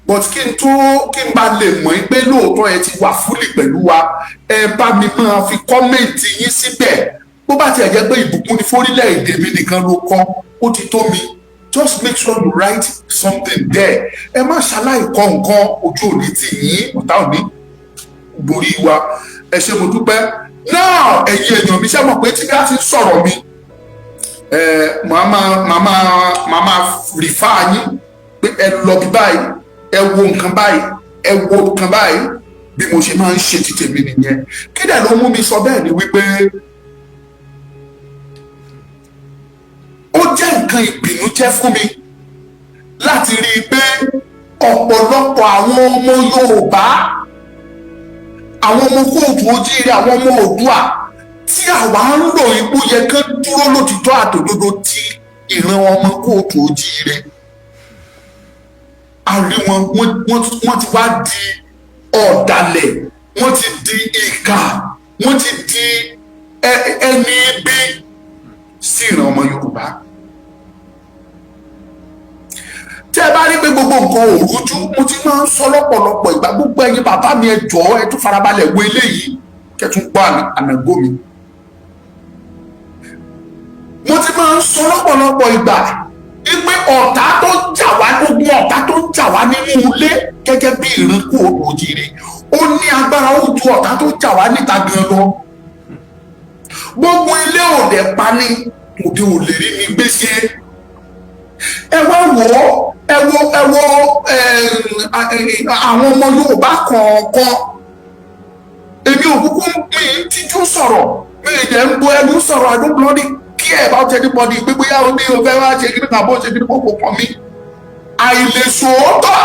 But kí n tó kí n bá lè mọ̀ pé lóòótọ́ ẹ ti wà fully pẹ̀lú wa, ẹ bá mi máa fi comment yín síbẹ̀. Bó bá tiẹ̀ jẹ́ pé ìbùkún ní fórílẹ̀-èdè mi nìkan ló kọ́, ó ti tó mi. Just make sure you write something there. Ẹ má ṣaláì kọ nǹkan. Ojú òní tì yín, ọ̀tá òní borí wa. Ẹ ṣé, mo dúpẹ́ náà. Ẹ̀yin èèyàn mi, ṣe mọ̀ pé tí bá ti ń sọ̀rọ̀ mi, ẹ màá máa refer yín pé ẹ lọ bí báyìí, ẹ wo nǹkan báyìí, ẹ wo nǹkan báyìí. Bí mo ṣe máa ń ṣe ti tèmi nìyẹn. Kí dẹ̀ ló mú mi sọ bẹ́ẹ̀ ni wípé ó jẹ́ nǹkan ìbìnújẹ́ fún mi láti rí i pé ọ̀pọ̀lọpọ̀ àwọn ọmọ Yorùbá, àwọn ọmọ káàárọ̀ oòjíire, àwọn ọmọ Oòduà tí àwa ń lò ipò yẹ kán dúró lótìtọ́ àtòdodo ti ìran ọmọ káàárọ̀ oòjíire, a rí wọn, wọ́n ti wá di ọ̀dàlẹ̀, wọ́n ti di ìkà, wọ́n ti di ẹni ibi sí ìran ọmọ Yorùbá. Tí ẹ bá rí pé gbogbo nǹkan ò rújú, mo ti máa ń sọ lọ́pọ̀lọpọ̀ ìgbà. Gbogbo ẹ̀yin bàbá mi, ẹ jọ̀ọ́, ẹ tún farabalẹ̀ wo eléyìí, kẹ́ tún gbọ́ ànàgó mi. Mo ti máa ń sọ lọ́pọ̀lọpọ̀ ìgbà wípé ọ̀tá tó jà wá gbogbo, ọ̀tá tó ń jà wá nínú ilé gẹ́gẹ́ bí ìran káàárọ̀ oòjíire, ó ní agbára, ó ju ọ̀tá tó jà wá níta gan lọ. Gbogbo ilé òde pani, òde ò lè rí ní gbèsè. Ẹ wá wò ó, ẹ wo àwọn ọmọ Yorùbá kọ̀ọ̀kan. Èmi ò kúkú mi ń tijú sọ̀rọ̀, mi ì dẹ̀ ń bo ẹnu sọ̀rọ̀. I don't bloody care about anybody pé bóyá o ní o fẹ́ wá ṣe kíní kan, bó ṣe kíní kan, kò kàn mí. Àìlèsòótọ́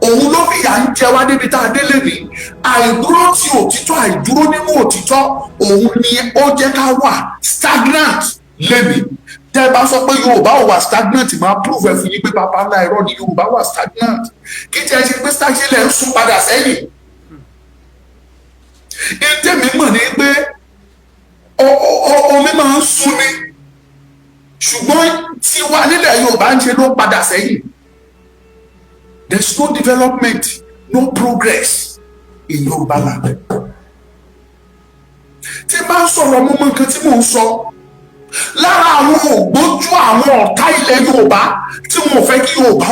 òun ló fìyà ń jẹ wá débi tá a délé ní. Àìdúró ti òtítọ́, àìdúró nínú òtítọ́, òun ni ó jẹ́ ká wà stagnant lẹ́nìí. Tẹ́ ẹ bá sọ pé Yorùbá ò wà stagnant, máa prove ẹ fún yín pé bàbá ńlá irọ́ ni. Yorùbá wà stagnant. Kí tí ẹ ṣe pé stagnant lẹ̀ ń sún padà sẹ́yìn. Ìtẹ̀mí mọ̀ ní pé omi máa ń sun ni, ṣùgbọ́n tiwa nílẹ̀ Yorùbá ń ṣe ló padà sẹ́yìn. There is no development, no progress in Yorùbá land. Tí n bá ń sọ̀rọ̀, mo mọ nǹkan tí mò ń sọ. Lára àwọn ògbójú àwọn ọ̀tá ilẹ̀ Yorùbá tí wọn ò fẹ́ kí Yorùbá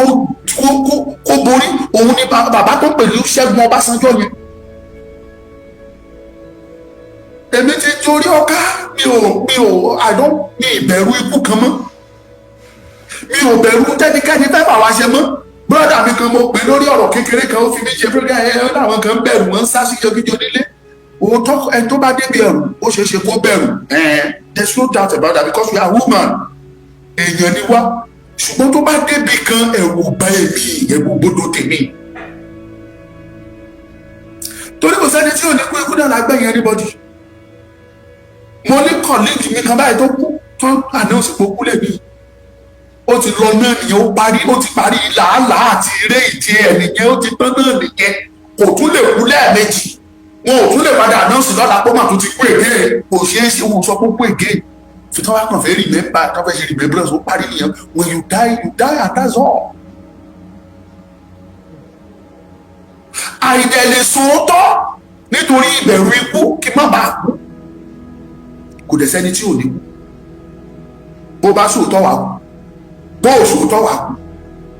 kó borí, òun ni bàbá tó pè ní Ṣẹ́gun Ọbásanjọ́ yẹn. Èmi ti torí ọ̀ká, mi ò I don't, mi ìbẹ̀rù ikú kan mọ́, mi ò bẹ̀rù tẹ́nikẹ́ni fẹ́ fà wá ṣe mọ́. Brother mi kan, mo pè lórí ọ̀rọ̀ kékeré kan, ó fi mí ṣe program. Ẹ láwọn kan bẹ̀rù, wọn ń sá sí jọgíjọ nílé. Òótọ́, ẹni tó bá débi ẹ̀rù, ó ṣeé ṣe kó bẹ̀rù. There's no doubt about that because we are human, èèyàn ni wá. Ṣùgbọ́n tó bá débi kan, ẹ̀rù bá èmi, ẹ̀rù gbọ́dọ̀ tèmi, torí kò sẹ́ni tí ò ní kú. Ikú náà lágbẹ̀yìn anybody. Mo ní colleague mi kan báyìí tó kú, tó announce pé ó kú lè ní. Ó ti lọ náà nìyẹn, ó parí, ó ti parí làálàá àti eré ìje ẹ̀ nìyẹn, ó ti tán náà nìyẹn. Kò tún lè kú lẹ́ẹ̀mejì, wọn ò tún lè padà announce lọ́la pé mà tún ti kú ègé. Kò ṣeé ṣe. Wọn sọ pé ó kú ègé fi tán wá kàn fẹ́ remember, tán fẹ́ ṣe remembrance, ó parí nìyẹn. When you die, you die and that's all. Àìdẹ̀lẹ̀ sòótọ́ nítorí ìbẹ̀rù ikú, kí má bàa kú. Kò dẹ̀ sẹ́ni tí ò ní kú. Bó bá sòótọ́, wà kú. Bó o sòótọ́, wà kú.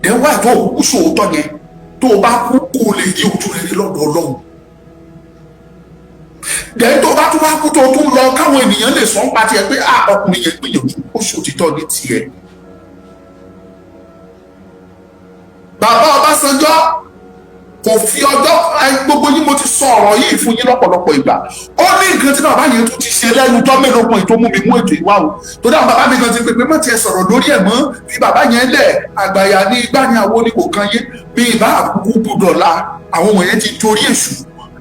Then why tó o kú sòótọ́ yẹn? Tó o bá kú, kó o lè rí ojú rere lọ́dọ̀ Ọlọ́run. Then tó o bá tún wá kú, tó o tún lọ, káwọn ènìyàn lè sọ ń pa tiẹ̀ pé, ah, ọkùnrin yẹn gbìyànjú, ó ṣòtítọ́ ní tiẹ̀. Bàbá Ọbásanjọ́ kò fi ọjọ́ gbogbo yín, mo ti sọ ọ̀rọ̀ yìí fún yín lọ́pọ̀lọpọ̀ ìgbà. Ó ní nǹkan tí bàbá yẹn tún ti ṣe lẹ́nu ọjọ́ mélòó kan tó mú mi mú ètò ìwá o, torí àwọn bàbá mi kan ti pè pé má tiẹ̀ sọ̀rọ̀ lórí ẹ̀ mọ́, fi bàbá yẹn lẹ̀, àgbàyà ní igbá ní àwo ní kò kan yé mi. Ìbá àkókò gbúdọ̀ la àwọn wọ̀nyẹn ti torí èṣù,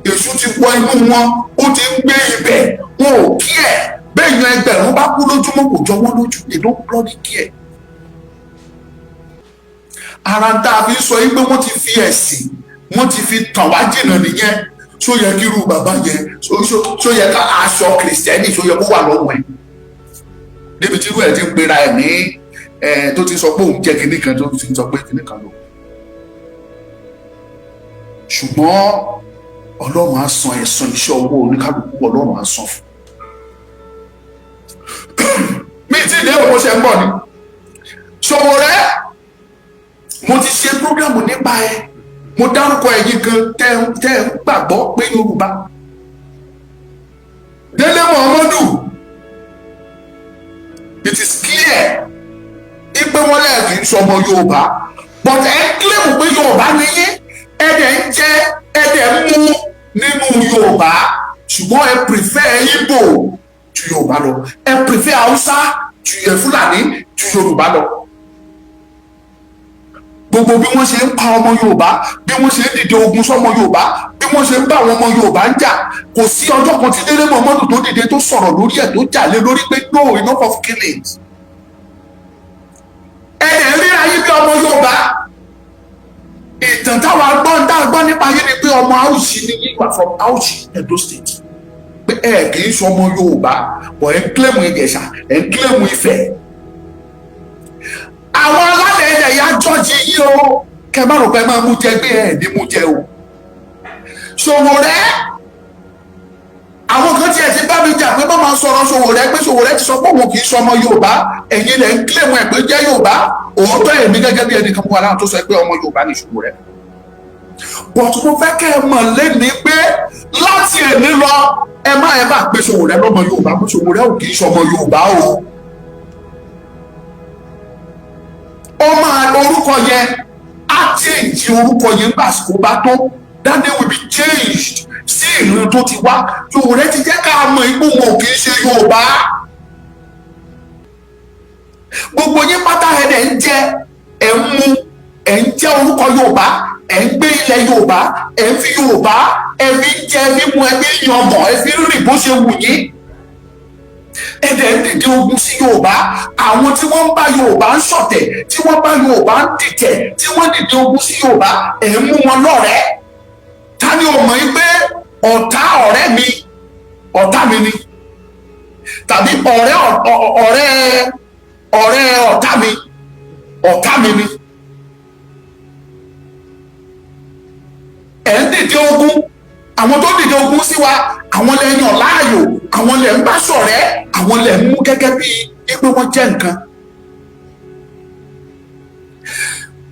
èṣù ti wọ inú wọn, ó ti ń gbé ibẹ̀. Wọn ò kí ẹ̀ bẹ́ẹ̀ yan 1,000 bá kú lójúmọ́, kò jọ wọ́n lójú. They don't bloody care. Ara ń tá a fi sọ yín pé wọ́n ti fi ẹ̀sìn, wọ́n ti fi tàn wá jìnnà nìyẹn. Ṣó yẹ kí irú bàbá yẹn, ṣó yẹ ká aṣọ Kìrìsìtẹ́nì, ṣó yẹ kó wà lọ́wọ́ ẹ̀ débi tí irú ẹ̀ ti ń pera ẹ̀ ní ẹ̀, tó ti sọ pé òun jẹ́ kinní kan, tó ti sọ pé kinní kan lò? Ṣùgbọ́n Ọlọ́run á san ẹ̀san iṣẹ́ ọwọ́ oníkálukú, Ọlọ́run á san fún mi. Tí ìdí òkú ṣe ń bọ̀ ni Sowore, mo ti ṣe program nípa ẹ, mo dárúkọ ẹ̀yin kan tẹ́ ń gbàgbọ́ pé Yorùbá. Délé Momodu, it is clear ipe wọn lẹ́ẹ̀kì ń sọmọ Yorùbá, but ẹ ń claim pé Yorùbá ni yín, ẹ dẹ̀ ń jẹ, ẹ dẹ̀ ń mú nínú Yorùbá, ṣùgbọ́n ẹ prefer Igbo ju Yorùbá lọ, ẹ prefer Haúsá ju ẹ Fúlàní ju Yorùbá lọ. Gbogbo bí wọ́n ṣe ń pa ọmọ Yorùbá, bí wọ́n ṣe ń dìde ogun sọ́mọ Yorùbá, bí wọ́n ṣe ń bá àwọn ọmọ Yorùbá ń jà, kò sí ọjọ́ kan tí Délé Momodu tó dìde, tó sọ̀rọ̀ lórí ẹ̀, tó jà lé lórí pé no, enough of killings. Ẹ dẹ̀ ń ríra yín bí ọmọ Yorùbá. Ìtàn táwa gbọ́, tá a gbọ́ nípa yín ni pé ọmọ Auchi ni yín, wà from Auchi, Edo State, pé ẹ kì í ṣọmọ Yorùbá, bọ̀ ẹ ń claim Ìjẹ̀ṣà, ẹ ń claim Ifẹ̀. Àwọn alálẹ̀ ilẹ̀ yà jọ́ọ̀jì yín o. Kẹ má rò pé máa mú jẹ gbé, ẹ ní mú jẹ o. Sowore, àwọn kan tiẹ̀ ti bá mi jà pé má máa sọ̀rọ̀ Sowore, pé Sowore ti sọ pé òun kì í ṣọmọ Yorùbá. Ẹ̀yin lẹ̀ ń claim ẹ̀ pé jẹ́ Yorùbá. Òótọ́, èmi gẹ́gẹ́ bí ẹnìkan mú wa láwọn tó sọ pé ọmọ Yorùbá ní Sowore, but mo fẹ́ kẹ́ ẹ mọ̀ lẹ́ni pé láti èmi lọ, ẹ má pé Sowore lọ́mọ Yorùbá mú. Sowore ò kì í ṣọmọ Yorùbá o. Ó máa orúkọ yẹn á change orúkọ yẹn nígbà àsìkò bá tó. That name will be changed sí ìlú tó ti wá. Sowore ti jẹ́ ká mọ̀ ipò wọn ò kì í ṣe Yorùbá. Gbogbo yín pátá, ẹ̀ dẹ̀ ń jẹ, ẹ̀ ń mu, ẹ̀ ń jẹ́ orúkọ Yorùbá, ẹ̀ ń gbé ilẹ̀ Yorùbá, ẹ̀ ń fi Yorùbá, ẹ̀ fi ń jẹ mímu, ẹ̀ fi ń yangàn, ẹ̀ fi ń rìn bó ṣe wù yín. Ẹ̀ dẹ̀ ń dìde ogun sí Yorùbá. Àwọn tí wọ́n ń bá Yorùbá ń ṣọ̀tẹ̀, tí wọ́n bá Yorùbá ń dìtẹ̀, tí wọ́n dìde ogun sí Yorùbá, ẹ̀ ń mú wọn lọ́rẹ̀ẹ́. Ta ni ò mọ̀ yín pé ọ̀tá ọ̀rẹ́ mi, ọ̀tá mi ni, tàbí ọ̀rẹ́ ọ̀rẹ́ ọ̀rẹ́ ọ̀tá mi, ọ̀tá mi ni? Ẹ̀ ń dìde ogun. Àwọn tó dìde ogun sí wa, àwọn lẹ yàn láàyò, àwọn lẹ ń bá ṣọ̀rẹ́, àwọn lẹ ń mú gẹ́gẹ́ bí pé wọ́n jẹ́ nǹkan.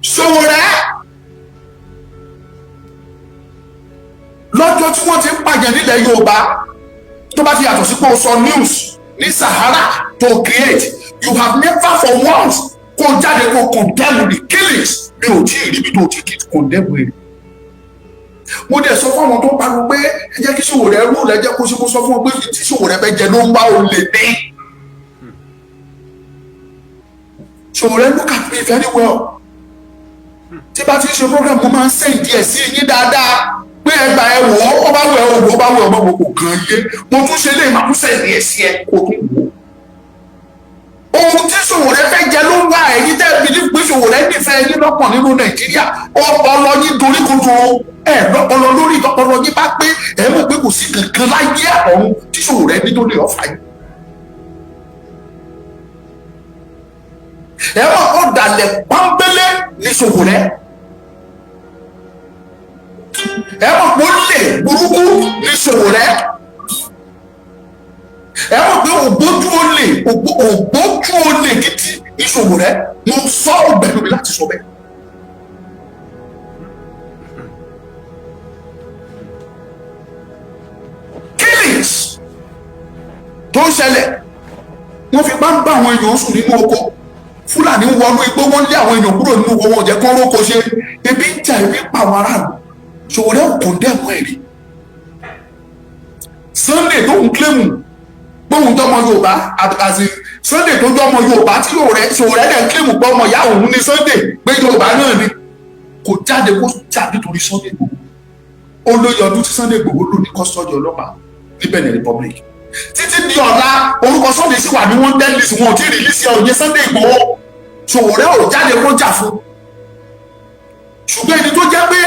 Sowore, lọ́jọ́ tí wọ́n ti ń pààyàn nílẹ̀ Yorùbá, tó bá ti yàtọ̀ sí pé o sọ news ní Sahara to create, you have never for once kó jáde kó condemn the killings. Mi ò tí ì rí ibi tó ti condemn èrè. Mo dẹ̀ sọ fún àwọn tó ń pariwo pé ẹ jẹ́ kí Sowore rú ẹ jẹ́ kó ṣe, mo sọ fún wọn pé tí Sowore fẹ́ jẹ ló ń wá, òun lè ní. Sowore, look at me very well. Tí bá ti ń ṣe program, mo máa ń send díẹ̀ sí yín dáadáa pé ẹgbà ẹ wò ó, ó bá wù ẹ wò ó, bá wù ẹ ọmọ kò kàn yé. Mo tún ṣe léyìn, máa tún send díẹ̀ sí ẹ kó tún wò ó. Ohun tí Sowore fẹ́ jẹ ló ń wá. Ẹ̀yin tẹ́ bí ní pé Sowore nífẹ̀ẹ́ yín lọ́pọ̀ nínú Nàìjíríà, ọpọlọ yín dorí kodò. Ẹ lọ́pọlọ lórí. Ọpọlọ yín bá pé, ẹ mọ̀ pé kò sí kankan láyé àtọ̀run tí Sowore ní tó lè ọ̀fà yín. Ẹ mọ̀ ọ̀dàlẹ̀ pọ́nbélé ní Sowore. Ẹ mọ̀ pé ó lè burúkú ní Sowore. Ẹ mọ̀ pé ògbójú olè, ògbójú olè gidi ní Sowore. Mo sọ ọgbẹ̀nu mi láti sọ bẹ́ẹ̀. Killings tó ń ṣẹlẹ̀, wọ́n fi bá ń bá àwọn èèyàn sùn nínú oko. Fúlàní ń wọnú igbó, wọ́n lé àwọn èèyàn kúrò nínú oko, wọn ò jẹ́ kó róko ṣe. Ebi ń jà, ebi ń pa àwọn aráàlú. Sowore ò condemn ẹ̀ rí. Sunday tó ń claim gbóhùn tọmọ Yorùbá, àti Sunday tó jọmọ Yorùbá tí Sowore dẹ̀ ń claim pé ọmọ ìyá òun ní Sunday, pé Yorùbá náà ni, kò jáde kó jà nítorí Sunday Igboho. Ó lóye ọdún tí Sunday Igboho lò ní custody ọlọ́pàá ní Benin Republic. Títí di ọ̀la, orúkọ Sunday sì wà ní wanted list, wọn ò tí ì release ẹ̀ òye Sunday Igboho. Sowore ò jáde kó jà fún. Ṣùgbọ́n ẹni tó jẹ́ pé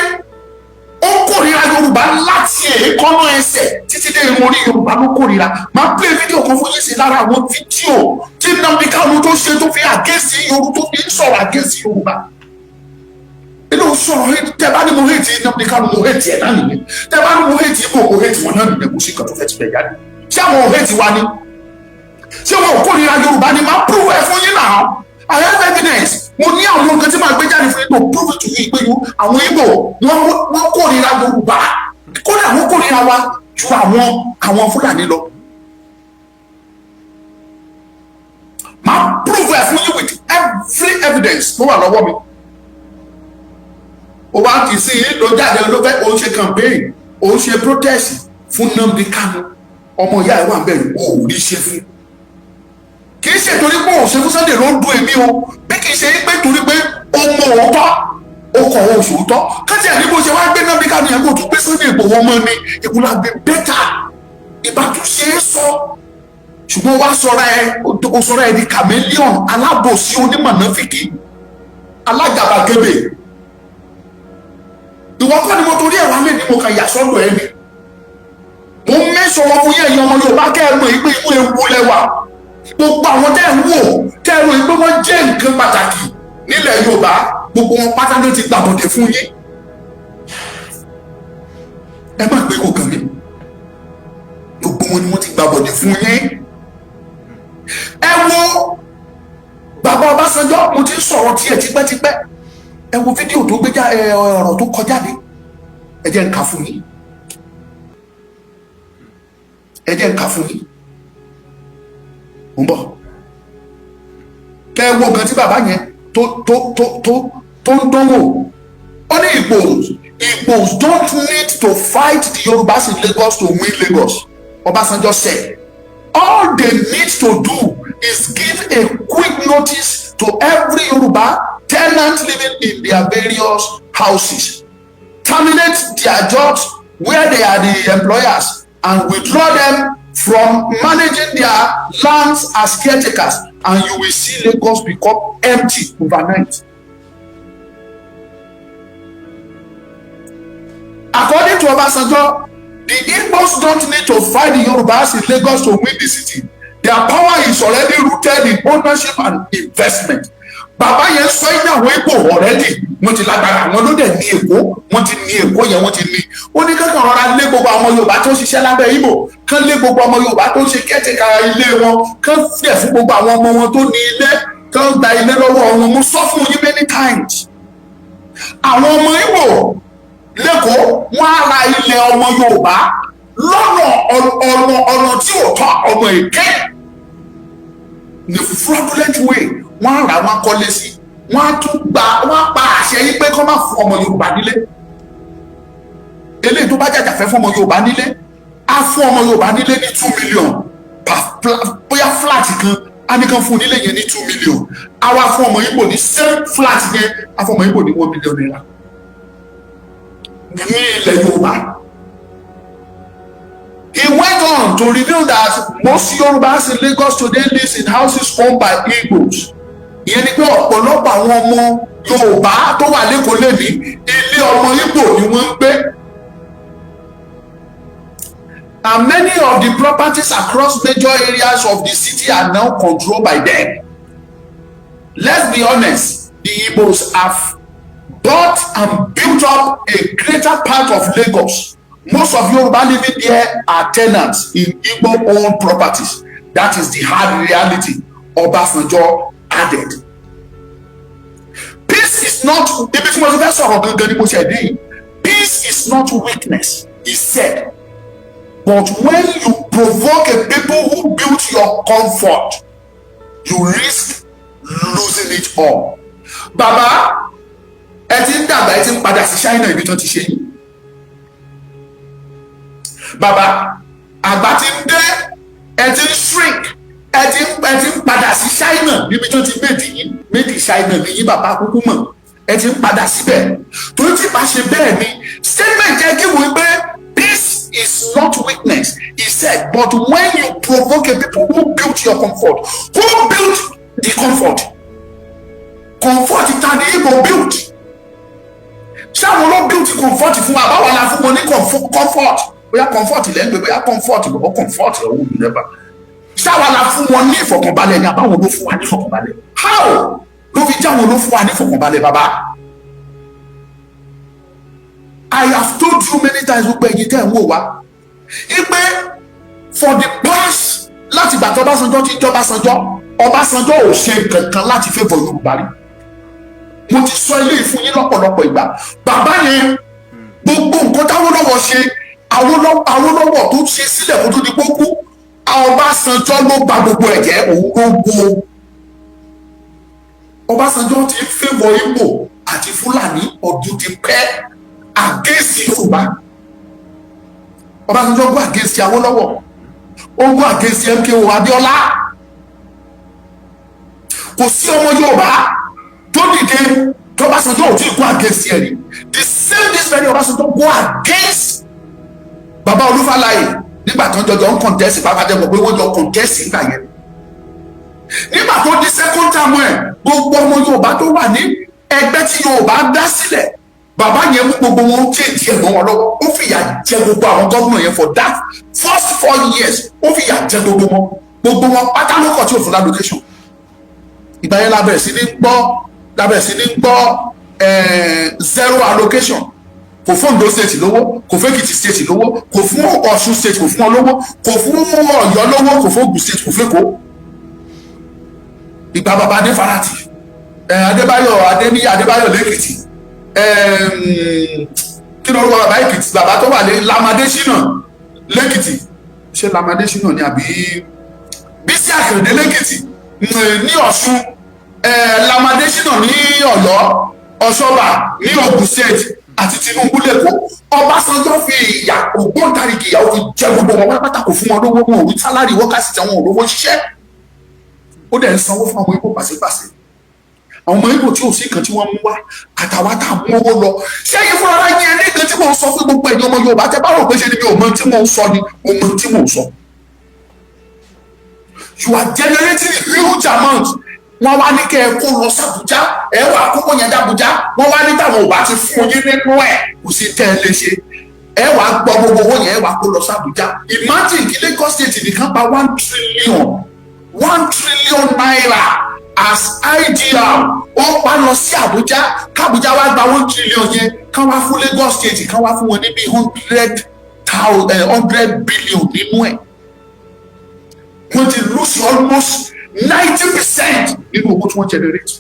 ó kórìíra Yorùbá láti èékánná ẹsẹ̀ títí dé irun orí, Yorùbá ló kórìíra. Máa play fídíò kan fún yín sí lára àwọn fídíò tí Nnamdi Kanu tó ṣe, tó fi against Yorùbá, tó fi ń sọ̀rọ̀ against Yorùbá. Inú sọ̀rọ̀, tẹ bá ní mo hate Nnamdi Kanu, mo hate ẹ̀ náà nìyẹn. Tẹ bá ní mo hate Igbo, mo hate wọn náà nìyẹn. Kò sí nǹkan tó fẹ́ ti bẹ̀ jáde. Ṣé àwọn ò hate wa ni? Ṣé wọn ò kórìíra Yorùbá ni? Máa prove ẹ fún yín náà. I have evidence. Mo ní àwọn nǹkan tí màá gbé jáde fún yín to prove to you pé àwọn Igbo, wọ́n kórìíra Yorùbá. Kódà wọ́n kórìíra wa ju àwọn Fúlàní lọ. Máa prove ẹ fún yín with every evidence tó wà lọ́wọ́ mi. Ó wá kì í sí ló jáde, ló fẹ́, ó ń ṣe campaign, ó ń ṣe protest fún Nnamdi Kanu. Ọmọ ìyá ẹ̀ wà ń bẹ̀rù, ó ò rí ṣe fún. Kì í ṣe torí pé òun ṣe fún Sunday ló ń dún èmi o, bí kì í ṣe pé torí pé ó mọ òótọ́, ó kọ̀ ọ́ òṣòótọ́. Kájí ẹ̀ ní bó ṣe wá gbé Nnamdi Kanu yẹn, kó tún gbé Sunday Igboho mọ́ ni, it would have been better. Ìbátúnṣe é sọ, ṣùgbọ́n wá sọ̀rọ̀ ẹ, ó sọ̀rọ̀ ẹ di chameleon, alábòsí, onímọ̀nàfìkì, alágàbàgebè. Ìwọ kọ́ ni mo torí ẹ̀ wá lé ní mo kàn yà sọ́dọ̀ ẹ ni. Mo mẹ́sàn wọn fún yẹn. Ẹ̀yin ọmọ Yorùbá, kẹ́ ẹ mọ̀ pé inú ewu lẹ́wà. Gbogbo àwọn tẹ́ ẹ̀ ń wò, tẹ́ ẹ rò pé wọ́n jẹ́ nǹkan pàtàkì nílẹ̀ Yorùbá, gbogbo wọn pátá ló ti gbàbọ̀dẹ̀ fún yín. Ẹ má gbé kò kàn mí. Gbogbo wọn ni wọ́n ti gbàbọ̀dẹ̀ fún yín. Ẹ wo bàbá Ọbásanjọ́, mo ti ń sọ̀rọ̀ tiẹ̀ tipẹ́tipẹ́. Ẹ wo fídíò tó gbé já ẹ, ọ̀rọ̀ tó kọjá ní. Ẹ jẹ́ n kà fún yín, ẹ jẹ́ n kà fún yín. Mo ń bọ̀. Kẹ́ ẹ wo nǹkan tí bàbá yẹn tó ń dánwò. Ó ní Igbos don't need to fight the Yorubas in Lagos to win Lagos. Ọbásanjọ́ said all they need to do is give a quick notice to every Yoruba tenant living in their various houses, terminate their jobs where they are the employers, and withdraw them from managing their lands as caretakers, and you will see Lagos become empty overnight. According to Obasanjo, the Igbos don't need to fight the Yorubas in Lagos to win the city. Their power is already rooted in ownership and investment. Bàbá yẹn sọ ní àwọn Igbo already, wọ́n ti lágbára, àwọn ló dẹ̀ ní Èkó, wọ́n ti ní Èkó yẹn, wọ́n ti ní. Ó ní kankan rọra lé gbogbo àwọn Yorùbá tó ń ṣiṣẹ́ lábẹ́ Igbo, kán lé gbogbo ọmọ Yorùbá tó ń ṣe caretaker ilé wọn, kán fẹ̀ fún gbogbo àwọn ọmọ wọn tó ní ilé, kán gba ilé lọ́wọ́ wọn. Mo sọ fún yín many times. Àwọn ọmọ Igbo lẹ́kọ̀ọ́, wọ́n á ra ilẹ̀ ọmọ Yorùbá lọ́nà ọ̀nà tí ò tọ́, ọmọ èké, the fraudulent way. Wọ́n á rà, wọ́n á kọ́lé sí, wọ́n á tún gba, wọ́n á pa àṣẹ yìí pé kọ́ máa fún ọmọ Yorùbá nílé. Eléyìí tó bá jàjà fẹ́ fún ọmọ Yorùbá nílé, á fún ọmọ Yorùbá nílé ní 2 million per bóyá flat kan, á ní kan fún nílé yẹn ní 2 million. Á wá fún ọmọ Ìgbò ní same flat yẹn, á fún ọmọ Ìgbò ní ₦1 million ní ilẹ̀ Yorùbá. He went on to reveal that most Yorubas in Lagos today lives in houses owned by Igbos. Ìyẹn ni pé ọ̀pọ̀lọpọ̀ àwọn ọmọ Yorùbá tó wà lẹ́kọ̀ọ́ lẹ́ni, ilé ọmọ Ìgbò ni wọ́n ń gbé. And many of the properties across major areas of the city are now controlled by them. Let's be honest, the Igbos have bought and built up a greater part of Lagos. Most of Yoruba living there are tenants in Igbo-owned properties. That is the hard reality, Obasanjo added. Peace is not, ibi tí mo ti fẹ́ sọ̀rọ̀ gangan ni mo ṣe dé yìí. Peace is not weakness, he said. But when you provoke a people who built your comfort, you risk losing it all. Bàbá, ẹ ti ń dàgbà, ẹ ti ń padà sí China, ibi tó ti ṣe yìí. Bàbá, àgbà ti ń dé, ẹ ti ń shrink, ẹ ti ń padà sí China níbi tó ti made yín. Made China ní yín, bàbá kúkú mọ̀. Ẹ ti ń padà síbẹ̀ torí tí bá ṣe bẹ́ẹ̀ ni statement jẹ́ kí wọ́n pé peace is not weakness, he said, but when you provoke a people who built your comfort. Who built the comfort? Comfort ta ni Igbo built? Ṣé àwọn ló built comfort fún wa? Báwa la fún wọn ní comfort? Bóyá comfort lẹ́gbẹ̀ẹ́, bóyá comfort bọ̀bọ̀, comfort ọ̀hún mi lẹ́bàá. Ṣáwa la fún wọn ní ìfọ̀kànbalẹ̀ ni, àbáwọn ló fún wa ní ìfọ̀kànbalẹ̀? How ló fi jáwọn ló fún wa ní ìfọ̀kànbalẹ̀, bàbá? I have told you many times, gbogbo ẹ̀yin tẹ́ ń wò wá, ipe for the past, láti ìgbà tó Ọbásanjọ́ ti jẹ́ Ọbásanjọ́, Ọbásanjọ́ ò ṣe kankan láti favour Yorùbá rí. Mo ti sọ eléyìí fún yín lọ́pọ̀lọpọ̀ ìgbà. Bàbá yẹn, gbogbo nǹkan táwólọ́wọ̀ ṣe, Awólọ́wọ̀ tó ṣe sílẹ̀ kó tó di pókú, Ọbásanjọ́ ló ba gbogbo ẹ̀ jẹ́. Òun ló wo. Ọbásanjọ́ ti ń favour Ìgbò àti Fúlàní ọdún ti pẹ́ against Yorùbá. Ọbásanjọ́ go against Awólọ́wọ̀, ó go against MKO Abíọ́lá. Kò sí ọmọ Yorùbá tó dìde tó Ọbásanjọ́ ò tí ì go against ẹ̀ rí. The same, this very Ọbásanjọ́ go against bàbá Olú Fálaè nígbà tó ń jọjọ ń contest. Bàbá jẹ́ mọ̀ pé wọ́n jọ contest nígbà yẹn. Nígbà tó di second term ẹ̀, gbogbo ọmọ Yorùbá tó wà ní ẹgbẹ́ tí Yorùbá dá sílẹ̀, bàbá yẹn mú gbogbo wọn, change ẹ̀ mọ́ wọn lọ́wọ́. Ó fìyà jẹ gbogbo àwọn gómìnà yẹn for that first 4 years. Ó fìyà jẹ gbogbo wọn, gbogbo wọn pátá ló kọ̀ tí ò fún allocation. Ìgbà yẹn la bẹ̀rẹ̀ sí ní gbọ́, la bẹ̀rẹ̀ sí ní gbọ́ zero allocation. Kò fún Ondo State lówó, kò fún Èkìtì State lówó, kò fún Ọ̀ṣun State, kò fún wọn lówó, kò fún Ọ̀yọ́ lówó, kò fún Ògùn State, kò fún Èkó. Ìgbà bàbá Adéfarati, Adébáyọ̀ Adéníyì Adébáyọ̀ lẹ́kìtì, kí ló rúkọ bàbá Èkìtì, bàbá tó wà ní Lam Adéṣínà lẹ́kìtì? Ṣé Lam Adéṣínà ni àbí Bísí Àkàndé lẹ́kìtì, ní Ọ̀ṣun, Lam Adéṣínà ní Ọ̀yọ́, Ọ̀ṣọ́bà ní Ògùn State àti Tinubu lẹ́kọ̀ọ́? Ọbásanjọ́ fi ìyà, ògbóǹtarìgì ìyàwó, fi jẹ gbogbo wọn pátápátá. Kò fún wọn lówó, wọn ò rí salary workers tí wọn ò rówó ṣiṣẹ́. Ó dẹ̀ ń sanwó fún àwọn Ìgbò pàṣípàṣẹ, àwọn ọmọ Ìgbò tí ò sí nǹkan tí wọ́n mú wá àtàwọn tá a mú owó lọ. Ṣé ẹ̀yin fúnra ara yín ẹni kan tí mò ń sọ fún gbogbo ẹ̀yin ọmọ Yorùbá tẹ́ bá rò pé ṣe ni mi ò mọ tí mò ń sọ ni, mo mọ tí mò ń sọ. You are generating huge amount. Wọ́n wá ní kẹ́ ẹ kó lọ sàbújá, ẹ wà kókó yẹn dàbújá. Wọ́n wá ní táwọn ò bá ti fún yín nínú ẹ̀, kò sí tẹ́ ẹ lè ṣe. Ẹ wàá gbọ́ gbogbo owó yẹn, ẹ wàá kó lọ sàbújá. Imagine kí Lagos State nìkan pa 1 trillion, ₦1 trillion as IGR, ó pa lọ sí Àbújá. Kábújá wá gba 1 trillion yẹn, ká wá fún Lagos State, ká wá fún wọn ní bí hundred thousand, 100 billion nínú ẹ̀. Wọ́n ti lose almost 90% nínú owó tí wọ́n generate.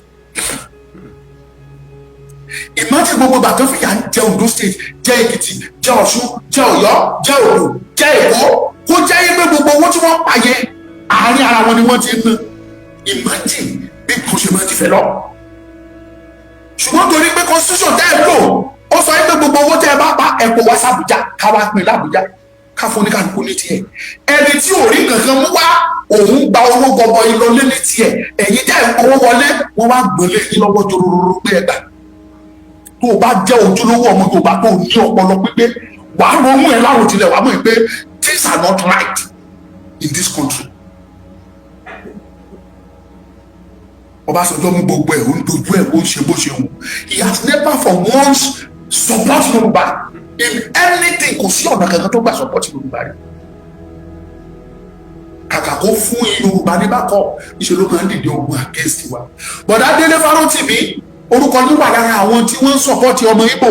Imagine gbogbo ìgbà tó fìyà ń jẹ Ondo State, jẹ Èkìtì, jẹ Ọ̀ṣun, jẹ Ọ̀yọ́, jẹ Ògùn, jẹ Èkó, kó jẹ́ pé gbogbo owó tí wọ́n pa yẹn, àárín ara wọn ni wọ́n ti ń ná. Imagine bí kò ṣe máa ti fẹ́ lọ. Ṣùgbọ́n torí pé constitution tẹ́ ẹ lò, ó sọ pé gbogbo owó tẹ́ ẹ bá pa, ẹ kó wá sàbújá, ká wá pín l'Àbújá, ká fún oníkàlùkù ní tiẹ̀. Ẹni tí ò rí kankan mú wá, òun gba owó gọbọi lọlé ní tiẹ̀. Ẹ̀yin tẹ́ ẹ̀ owó wọlé, wọ́n wá gbélé yín lọ́wọ́ jororo pé ẹ gbà. Tó o bá jẹ́ ojúlówó ọmọ Yorùbá tó o ní ọpọlọ pípé, wàá ronú ẹ láròjinlẹ̀, wàá mọ̀ pé things are not right in this country. Ọbásanjọ́ mú gbogbo ẹ̀, ó ń dojú ẹ̀, ó ń ṣe bó ṣe wù. He has never for once support Yorùbá in anything. Kò sí ọ̀nà kankan tó gbà support Yorùbá rí. Kàkà kó fún Yorùbá ní bákọ̀, ìṣe ló máa ń dìde ogun against wa. Bọ̀dá Délé Fárótìmí, orúkọ yín wà lára àwọn tí wọ́n ń support ọmọ Ìgbò.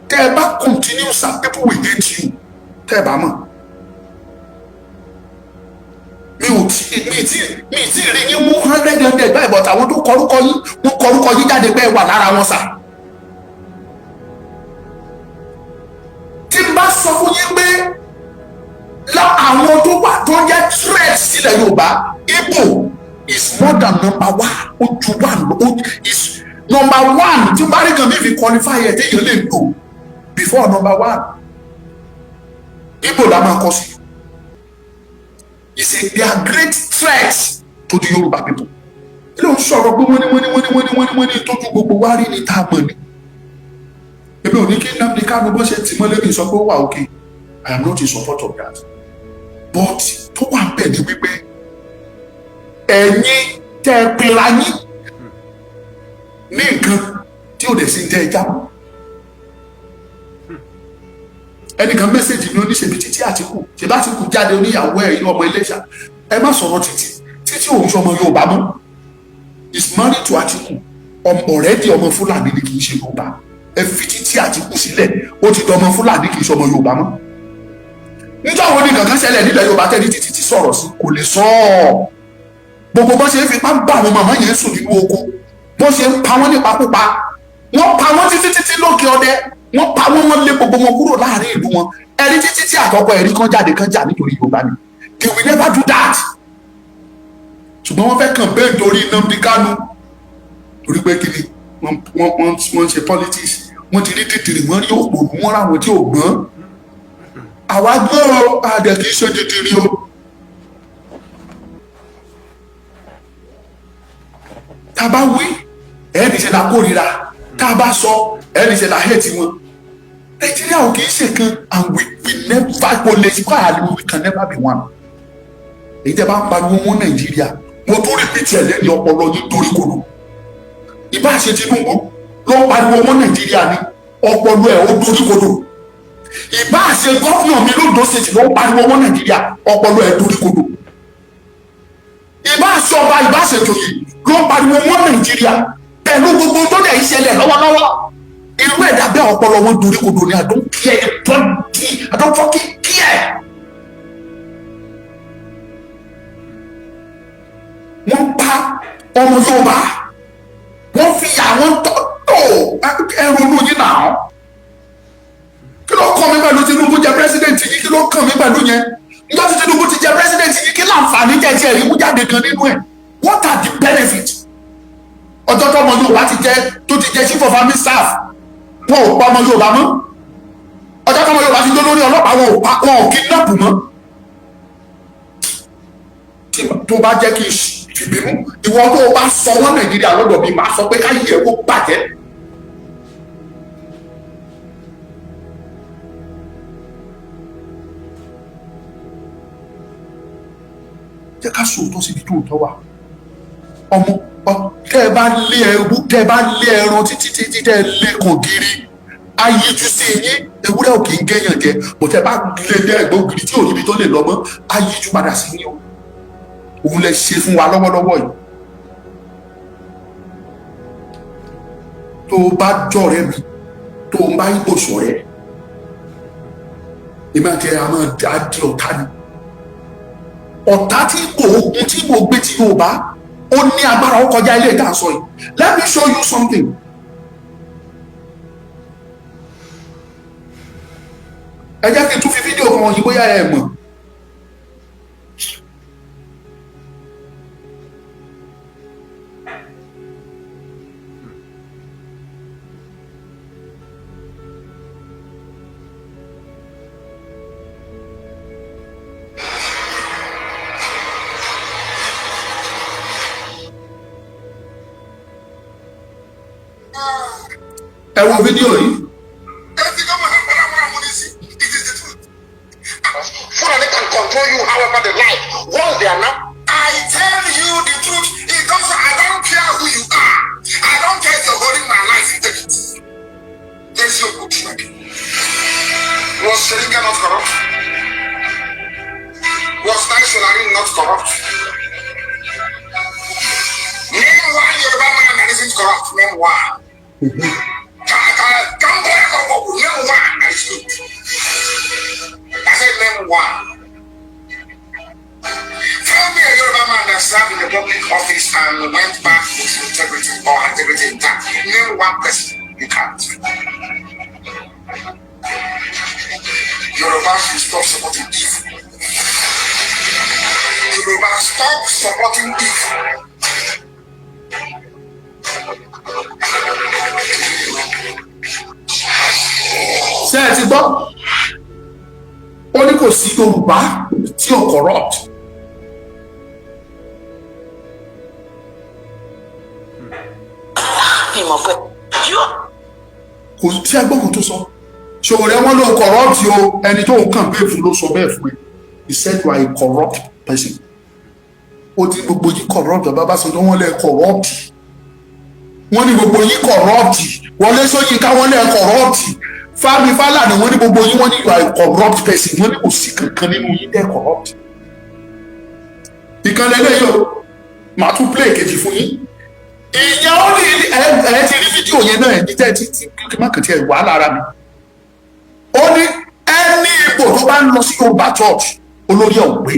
Tẹ́ ẹ bá continue, sir, people will hate you. Tẹ́ ẹ bá mọ̀, mi ò tí mi tí rí yín mú hundred hundred báyìí, but àwọn tó kọrúkọ yín, wọ́n kọrúkọ yín jáde pé ẹ wà lára wọn sà. Tí n bá sọ fún yín pé àwọn tó wà tó jẹ́ threat sílẹ̀ Yorùbá, Igbo is more than number one. Ó ju one lọ, ó is number one. Tí n bá rí kan mi fi qualify ẹ̀ téèyàn lè lò before number one, Igbo la máa kọ sí. You see, they are great threats to the Yoruba people. Kí ló ń sọ̀rọ̀ pé wọ́n ní wọ́n ní wọ́n ní wọ́n ní wọ́n ní wọ́n ní tójú gbogbo wá rí ní tá a mọ̀ ni? Èmi ò ní kí Nnamdi Kanu bó ṣe tì mọ́lé mi sọ pé ó wà okay. I am not in support of that. But tó wà bẹ́ẹ̀ ni wípé ẹ̀yin tẹ́ ẹ pera yín ní nǹkan tí ò dẹ̀ sí tẹ́ ẹ jábọ̀. Ẹnìkan message mi, oníṣèbí títí Àtìkù, ṣèbí Àtìkù jáde, oníyàwó ẹ̀ ọmọ Iléṣà. Ẹ má sọ̀rọ̀ títí títí, òun sọmọ Yorùbá mọ́. Is married to Àtìkù already. Ọmọ Fúlàní ni, kì í ṣe Yorùbá. Ẹ fi títí Àtìkù sílẹ̀, ó ti dọmọ Fúlàní, kì í ṣọmọ Yorùbá mọ́. Níjọ́ wo ni kankan ṣẹlẹ̀ nílẹ̀ Yorùbá tẹ́lẹ̀ títí ti sọ̀rọ̀ sí? Kò lè sọ ọ́. Gbogbo bó ṣe ń fipá bá àwọn màmá yẹn sùn nínú oko, bó ṣe ń pa wọ́n nípakúpa, wọ́n pa wọ́n títí títí lókè ọdẹ, wọ́n pa wọ́n, wọ́n lé gbogbo wọn kúrò láàrin ìlú wọn. Ẹ̀rí títí tí àkọ́kọ́ ẹ̀rí kan jáde kan jà nítorí Yorùbá ni. They will never do that. Ṣùgbọ́n wọ́n fẹ́ kàn bẹ́ẹ̀ torí Nnamdi Kanu, torí pé kí ni wọ́n ń ṣe politics. Wọ́n ti rí dìdìrì, wọ́n rí òpònú, wọ́n ráwọn tí ò gbọ́n. Àwa gbọ́ àdẹ kì í ṣe dìdìrì o. Tá a bá wí, ẹni ṣe la kórìíra. Tá a bá sọ, ẹni ṣe la hate wọn. Nàìjíríà ò kì í ṣe kan, and we never kò lè kó àlè, we can never be one. Èyí tẹ́ bá ń pariwo mọ́ Nàìjíríà, mo tún repeat ẹ̀ lẹ́ni, ọpọlọ yín torí kodò. Ìbá ṣe Tinubu ló ń pariwo mọ́ Nàìjíríà ni, ọpọlọ ẹ̀ ó dorí kodò. Ìbá ṣe governor mi l'Ondo State ló ń pariwo mọ́ Nàìjíríà, ọpọlọ ẹ̀ dorí kodò. Ìbá ṣe ọba, ìbá ṣe joyè ló ń pariwo mọ́ Nàìjíríà pẹ̀lú gbogbo tó dẹ̀ ń ṣẹlẹ̀ lọ́wọ́lọ́wọ́, irú ẹ̀dá bẹ́ẹ̀, ọpọlọ wọn dorí kodò ni. I don't care anybody, I don't fucking care. Wọ́n pa ọmọ Yorùbá, wọ́n fi àwọn tó ẹrù inú yín náà. Kí ló kàn mí pẹ̀lú Tinubu jẹ president yìí? Kí ló kàn mí pẹ̀lú yẹn? Níjọ́ tí Tinubu ti jẹ president yìí, kí láǹfààní jẹ́ tiẹ̀ rí mú jáde kan nínú ẹ̀? What are the benefits? Ọjọ́ tó ọmọ Yorùbá ti jẹ, tó ti jẹ chief of army staff, wọn ò pa ọmọ Yorùbá mọ́. Ọjọ́ tó ọmọ Yorùbá ti dé lórí ọlọ́pàá, wọn ò pa, wọn ò kidnap mọ́. Tó bá jẹ́ kí n fìbínú, ìwọ tó o bá sọ wọ́n Nàìjíríà lọ́dọ̀ mi, máa sọ pé káyé ẹ̀ kó bàjẹ́. Jẹ́ ká sòótọ́ síbi tó tọ́ wà. Ọmọ tẹ́ ẹ bá lé ẹrú, tẹ́ ẹ bá lé ẹran títí títí, tẹ́ ẹ lé kàn gírí, ayíjú sí yín. Ewúrẹ́ ò kì í géèyàn jẹ bó. Tẹ́ ẹ bá lé dé ẹ̀gbọ́n ògiri tí ò níbi tó lè lọ mọ́, ayíjú padà sí yín o. Òun lẹ ṣe fún wa lọ́wọ́lọ́wọ́ yìí. Tó o bá jọ̀rẹ́ mi, tó o bá Ìgbò ṣọ̀rẹ́, èmi àti ẹ̀ àmọ́ di ọ̀tá ni. Ọ̀tá tí Ìgbò, ogun tí Ìgbò gbé ti Yorùbá, ó ní agbára, ó kọjá ilé ìta sọ yìí. Let me show you something. Ẹ jẹ́ kí n tún fi fídíò kan wọ̀nyí, bóyá ẹ mọ̀. Ẹ wo fídíò yìí. Fulani can control you however they like. Once they are not, I tell you the truth. It comes. I don't care who you are. I don't care if you're holding my life. You take it. There's your good friend. Was Soyinka not corrupt? Was Tani Solarin not corrupt? Name one Yoruba man that isn't corrupt. Name one. Name one that is good. I said name one. Tell me a Yoruba man that served in the public office and went back with integrity or integrity intact. Name one person. You can't. Yoruba should stop supporting evil. Yoruba, stop supporting evil. Ṣé ẹ ti gbọ́? Ó ní kò sí Yorùbá tí ò corrupt. Ìmọ̀ pé yóò Kò sí agbóhùn tó sọ Ṣòwòrẹ́, wọn ló corrupt o. Ẹni tó ń kàn bẹ́ẹ̀ fún ló sọ bẹ́ẹ̀ fún ẹ. He said you are a corrupt person. Ó ti gbogbo yìí corrupt. Bàbá bá sọ tó wọ́n lẹ́ corrupt, wọ́n ní gbogbo yìí corrupt. Wọlé Ṣóyínká, wọ́n lẹ́ corrupt. Fámi Fálànà, wọ́n ní gbogbo yín, wọ́n ní you are a corrupt person. Wọ́n ní kò sí kankan nínú yín tẹ́ corrupt. Ìkànnì eléyìí o, màá tún play kejì fún yín. Ìyẹn ó ní ẹ ẹ ti rí fídíò yẹn náà, ẹni tẹ́ ti ti kí má kàn tiẹ̀ wà lára mi. Ó ní ẹni ipò tó bá ń lọ sí Yorùbá church, olórí ẹ̀ ò pé.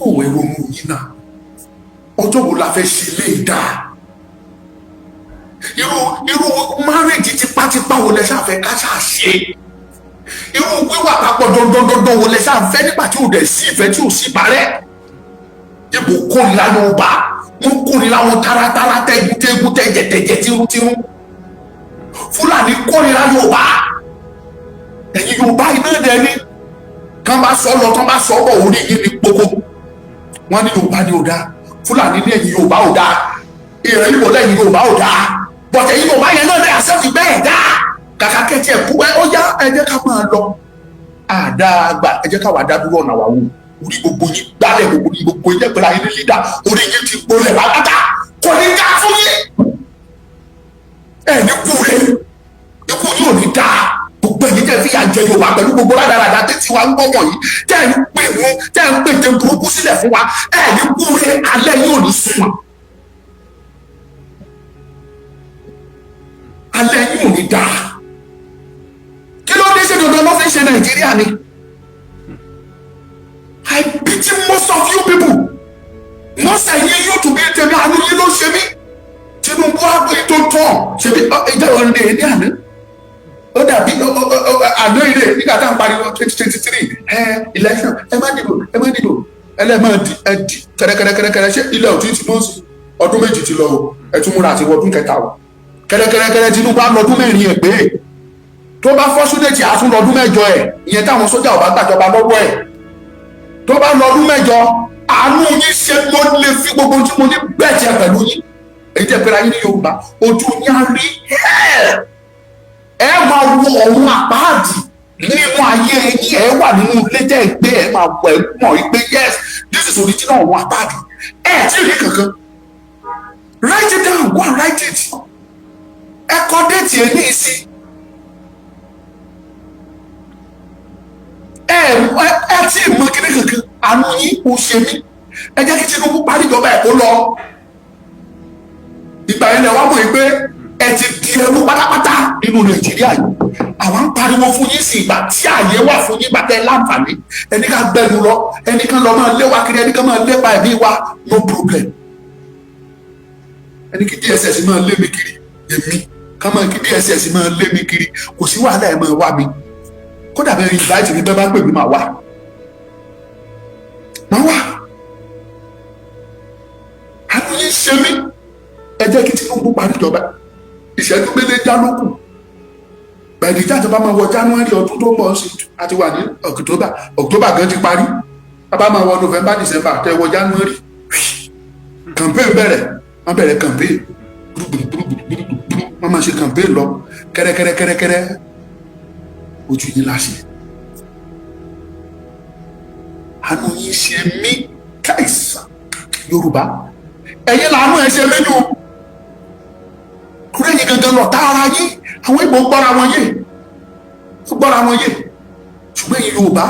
Òwe ronú yín náà, ọjọ́ wo la fẹ́ ṣe lè dáa? Irú marriage tipátipá wo lẹ ṣàfẹ́ ká ṣáà ṣe? Irú wíwà papọ̀ dandandandan wo lẹ ṣàfẹ́ nígbà tí ò dẹ̀ sí ìfẹ́, tí ò sí parẹ́? Ibo kórìíra Yorùbá, wọn kórìíra wọn taratara, tẹ́gùntẹ́gùn, tẹ́jẹ̀tẹ́jẹ̀, tírútírú. Fúlàní kórìíra Yorùbá. Ẹ̀yin Yorùbá iná dẹ̀ ni kán bá sọ lọ, kán bá sọ bọ̀, orí yìí ní gbogbo wọn ní Yorùbá ní ò dáa. Fúlàní ní ẹ̀yin Yorùbá ò dáa. Ìrẹ̀ Ìgbò lẹ́yìn Yorùbá ò dáa, but ẹ̀yin Yorùbá yẹn náà lè accept bẹ́ẹ̀ dáa. Kàkà kẹ́tì ẹ̀ kú ẹ, ó yá, ẹ jẹ́ ká máa lọ àdáàgbà, ẹ jẹ́ ká wà dá dúró ọ̀nà wà wò. Orí gbogbo yín gbálẹ̀, gbogbo yín, gbogbo yín pẹ̀lú ayé ní leader, orí yín ti gbolẹ̀ pátápátá. Kò ní dá fún yín. Ẹ ní kú rẹ, ikú yín ò ní dáa. Gbogbo ẹ̀yin tẹ́ fi yà jẹ Yorùbá pẹ̀lú gbogbo rádaràdà tẹ́tí wa ń gbọ́ wọ̀nyí, tẹ́ ń pè wọ́n, tẹ́ ń pè tẹ́ burúkú sílẹ̀ fún wa, ẹ ní kú rẹ, alẹ́ yín ò ní sùn, alẹ́ yín ò ní dáa. Kí ló dé? Ṣe dandan ló fi ṣe Nàìjíríà ni? I pity most of you people. Most ẹ̀yin yóò tún bí tèmi, àánú yín ló ṣe mí. Tinubu àgbẹ̀ tó tán ṣebí ìjọ ìrìn ní àná, ó dàbí àná ire nígbà tá à ń pariwo 2023 ẹ election, ẹ má dìbò, ẹ má dìbò, ẹlẹ́mọ̀ di ẹ di kẹrẹkẹrẹkẹrẹ. Ṣé ilẹ̀ òtún ti mọ́ sí? Ọdún 2 ti lọ o, ẹ tún múra àti ọdún kẹta o. Kẹrẹkẹrẹkẹrẹ, Tinubu á lọ́dún 4 ẹ̀ pé tó bá fortunate, á tún lọ́dún 8 ẹ̀. Ìyẹn táwọn sójà ò bá gbàjọba lọ́wọ́ ẹ̀. Tó bá lọ́dún 8, àánú yín ṣe. Mo lè fi gbogbo tí mo ní bẹ́ẹ̀ tiẹ̀ pẹ̀lú yín. Èyí tẹ́ pẹ́ra yín ní Yorùbá, ojú yín á rí. Ẹ máa wo ọ̀run àpáàdì nínú ayé yín. Ẹ wà nínú ilé tẹ́ ẹ gbé, ẹ máa wọ, ẹ mọ̀ pé yes, this is original ọ̀run àpáàdì. Ẹ tí ì rí kankan. Write it down, go and write it. Ẹ kọ date ẹ ní ìsín. Ẹ tí ì mọ kíní kankan. Àánú yín kò ṣe mí. Ẹ jẹ́ kí Tinubu parí ìjọba ẹ̀ kó lọ. Ìgbà yẹn lẹ wá mọ̀ pé ẹ ti di ẹrú pátápátá nínú Nàìjíríà yìí. Àwa ń pariwo fún yín sí ìgbà tí àyè wà fún yín, gbàtẹ́ láǹfààní. Ẹni ká gbẹnu lọ, ẹni ká lọ máa lé wa kiri, ẹni ká máa lépa ẹ̀mí wa, no problem. Ẹni kí DSS máa lé mi kiri, èmi ká máa kí DSS máa lé mi kiri, kò sí wàhálà. Ẹ̀ máa wá mi, kódà bẹ́ẹ̀ invite mi, bẹ́ẹ̀ bá pè mí, máa wá, máa wá. Àánú yín ṣe mí. Ẹ jẹ́ kí Tinubu parí ìjọba. Ìṣẹ́jú mélòó já ló kù? Bẹ̀ẹ̀ni ìjọba máa wọ January ọdún tó ń bọ̀ sí, àti wà ní October. October gan ti parí, bàbá máa wọ November, December, tẹ wọ January, campaign bẹ̀rẹ̀. Wọ́n bẹ̀rẹ̀ campaign gbúrúgbúrúgbúrúgbúrú, wọ́n máa ṣe campaign lọ kẹ́rẹ́kẹ́rẹ́kẹ́rẹ́. Ojú yín láṣẹ. Àánú yín ṣe mí. Káìsà Yorùbá, ẹ̀yin làánú ẹ̀ ṣe mí jù. Kúrẹ́ yín gangan lọ tá ara yín. Àwọn Ìgbò gbọ́ra wọn yé, gbọ́ra wọn yé, ṣùgbọ́n ẹ̀yin Yorùbá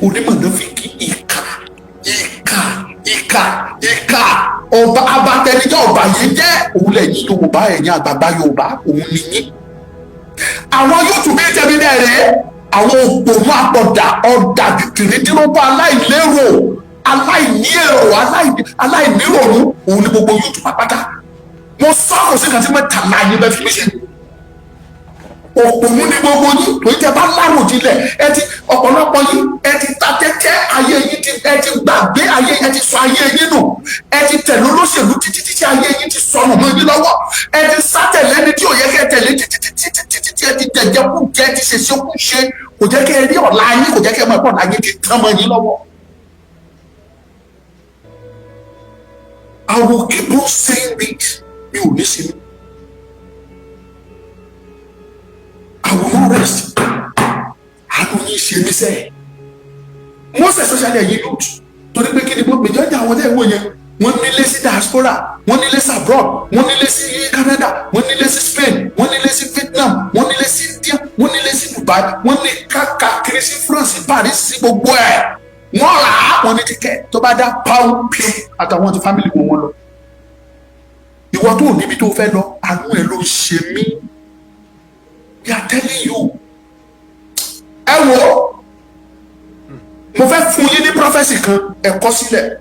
onímọ̀nàfíkì, ìkà, ìkà, ìkà, ìkà, ọba abatẹnijẹ́, ọba yìí jẹ́ òun lẹ́yìn Yorùbá. Ẹ̀yin àgbààgbà Yorùbá, òun ni yín. Àwọn yóò tún bí tẹ̀mí náà rẹ̀, àwọn òpònú, àpọ̀dà, ọ̀dà tìrìdínlógún, aláìlérò, aláìní èrò, aláìníròrú, òun ni gbogbo yóò tún pápátá. Mo sọ, kò sí nǹkan tí mẹ́ta láàyè bẹ́ẹ̀ fi mí ṣe. Òpònú ni gbogbo yín. Torí tẹ bá láròjinlẹ̀, ẹ ti ọ̀pọ̀lọpọ̀ yín, ẹ ti ta tẹ́tẹ́ ayé yín, ti ẹ ti gbàgbé ayé, ẹ ti sọ ayé yín nù. Ẹ ti tẹ̀lé olóṣèlú títí títí, ayé yín ti sọnù mọ́ yín lọ́wọ́. Ẹ ti sátẹ̀lé ẹni tí ò yẹ kẹ́ tẹ̀lé títí títí títí títí. Ẹ ti jẹjẹ kú jẹ, ti ṣe ṣe kú ṣe. Kò jẹ́ kẹ́ ẹ rí ọ̀la yín, kò jẹ́ kẹ́ ẹ mọ̀ ẹ̀kọ́ ọ̀la yín ti tán mọ́ yín lọ́wọ́. I will keep on saying this. Mi ò ní sinmi. I will not rest. Àánú yín ṣe mí sẹ́ẹ̀. Most especially ẹ̀yin youth. Torí pé kí ni gbogbo ìjọba àwọn tẹ́ ń wò yẹn, wọ́n nílé sí diaspora, wọ́n nílé sí abroad, wọ́n nílé sí Canada, wọ́n nílé sí Spain, wọ́n nílé sí Vietnam, wọ́n nílé sí India. Wọ́n nílé sí Dubai, wọ́n ní káàkiri sí France, Paris, sí gbogbo ẹ̀. Wọ́n rà á, wọ́n ní ticket. Tó bá dá pound pin, àtàwọn ti family wọn, wọn lọ. Ìwọ tó níbi tó fẹ́ lọ, àánú ẹ̀ ló ń ṣe mí. We are telling you. Ẹ wo, mo fẹ́ fún yín ní prophecy kan, ẹ kọ sílẹ̀.